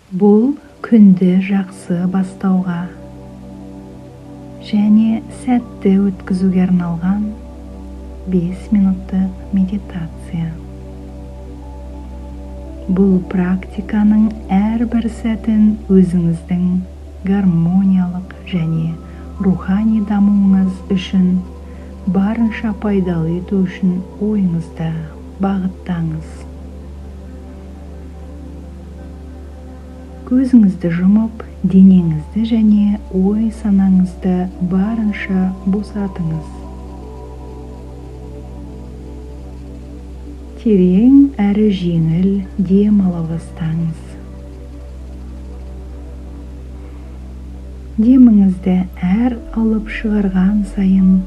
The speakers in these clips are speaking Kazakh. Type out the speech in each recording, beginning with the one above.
Бұл күнді жақсы бастауға және сәтті өткізуге арналған 5 минуттық медитация. Бұл практиканың әрбір сәтін өзіңіздің гармониялық және рухани дамуыңыз үшін барынша пайдалы ету үшін ойыңызды бағыттаңыз. Көзіңізді жұмып, денеңізді және ой санаңызды барынша босатыңыз. Терең әрі жеңіл дем ала бастаңыз. Деміңізді әр алып шығарған сайын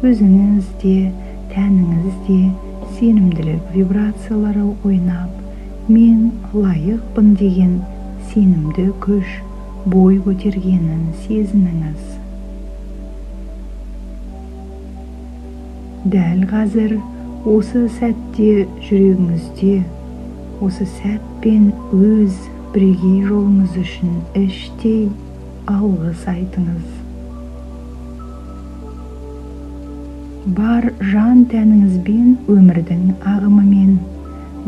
өзіңіз де, тәніңіз де сенімділік вибрациялары ойнап, мен лайықпын деген сенімді күш бой көтергенін сезініңіз. Дәл қазір осы сәтте жүрегіңізде, осы сәтпен өз бірегей жолыңыз үшін іштей алғыс айтыңыз. Бар жан тәніңізбен өмірдің ағымымен,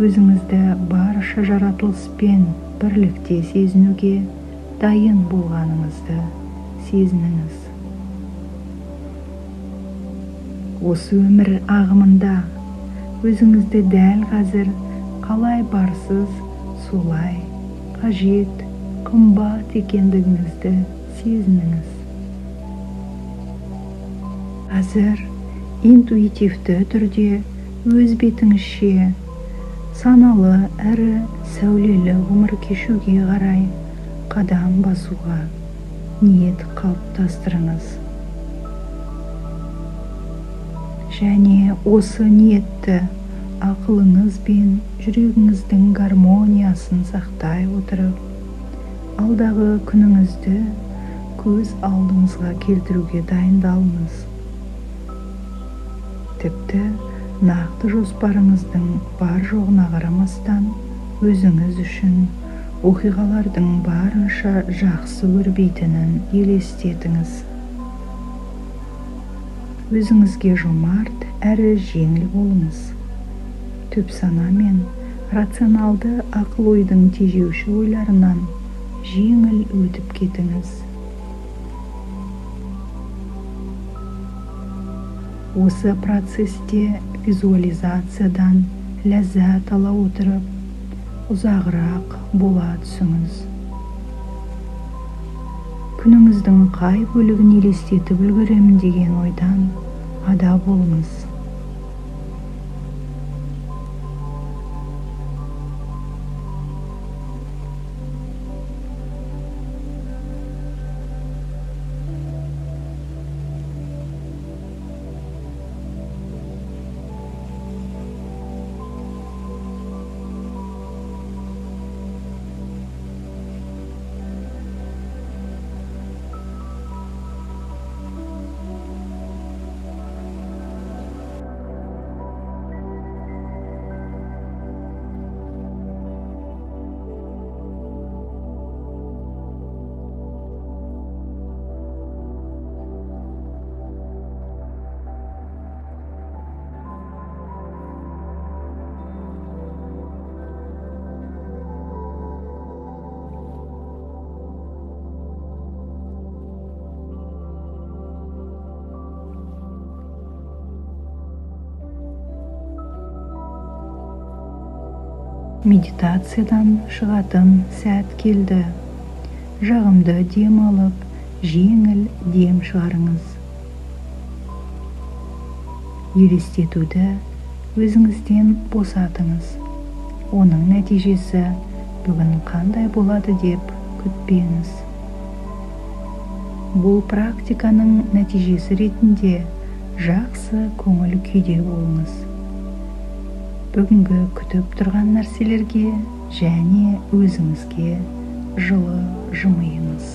өзіңізді барша жаратылыспен бірлікте сезінуге дайын болғаныңызды сезініңіз. Осы өмір ағымында өзіңізді дәл қазір қалай барсыз, солай қажет, қымбат екендігіңізді сезініңіз. Қазір интуитивті түрде өз бетіңізше саналы әрі сәулелі ғұмыр кешуге қарай қадам басуға ниет қалыптастырыңыз. Және осы ниетті ақылыңыз бен жүрегіңіздің гармониясын сақтай отырып, алдағы күніңізді көз алдыңызға келтіруге дайындалыңыз. Тіпті нақты жоспарыңыздың бар жоғына қарамастан, өзіңіз үшін оқиғалардың барынша жақсы өрбитінін елестетіңіз. Өзіңізге жомарт әрі жеңіл болыңыз. Түп сана мен рационалды ақыл ойдың тежеуші ойларынан жеңіл өтіп кетіңіз. Осы процесте визуализациядан ләззат ала отырып, ұзағырақ бола түсіңіз. Күніңіздің қай бөлігін елестетіп үлгеремін деген ойдан ада болыңыз. Медитациядан шығатын сәт келді. Жағымды дем алып, жеңіл дем шығарыңыз. Елестетуді өзіңізден босатыңыз. Оның нәтижесі бүгін қандай болады деп күтпеңіз. Бұл практиканың нәтижесі ретінде жақсы көңіл күйде болыңыз. Бүгінгі күтіп тұрған нәрселерге және өзіңізге жылы жымиыңыз.